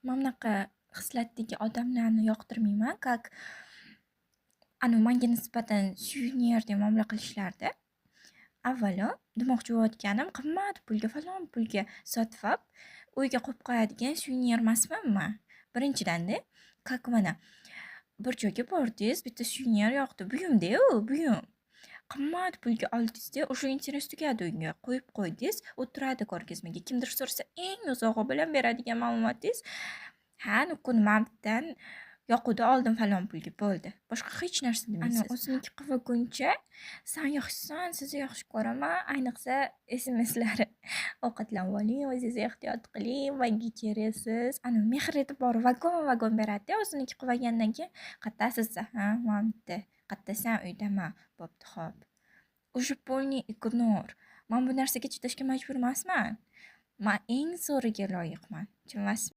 Mana bunaqa xislatdagi odamlarni yoqtirmayman, как anavi manga nisbatan suvenir muomala qilishlarida. Avvalo, demoqchi bo'layotganim, qimmat pulga, falon pulga sotib olib, uyga qo'yib qo'yadigan suvenir emasman man. Birinchidan-da, как mana bir joyga bordingiz, bitta suvenir yoqdi, buyum-da u, buyum. Qimmat pulga oldingiz-da, o'sha интерес tugadi unga. Qo'yib qo'ydingiz, u turadi ko'rgazmaga. Kimdir so'rasa, eng uzog'i bilan beradigan ma'lumotingiz: "Ha, kuni man bittadan yoquvda oldim falon pulga", bo'ldi. Boshqa hech narsa demaysiz. Ana o'ziniki qilmaguncha, "San yaxshisan, sizni yaxshi ko'raman", ayniqsa SMSlari. "Ovqatlanib oling, o'zingizni ehtiyot qiling, manga keraksiz." Ana mehr e'tibori vagon-vagon beradida, o'ziniki qilib olgandan keyin: "Qayerdasiz?" "Ha, mana bu yerda." "Qayerdasan?" "Uydaman." "Bo'pti, xo'p." Уже полный игнор. Man bu narsaga chidashga majbur emasman. Man eng zo'riga loyiqman. Tushunasizmi?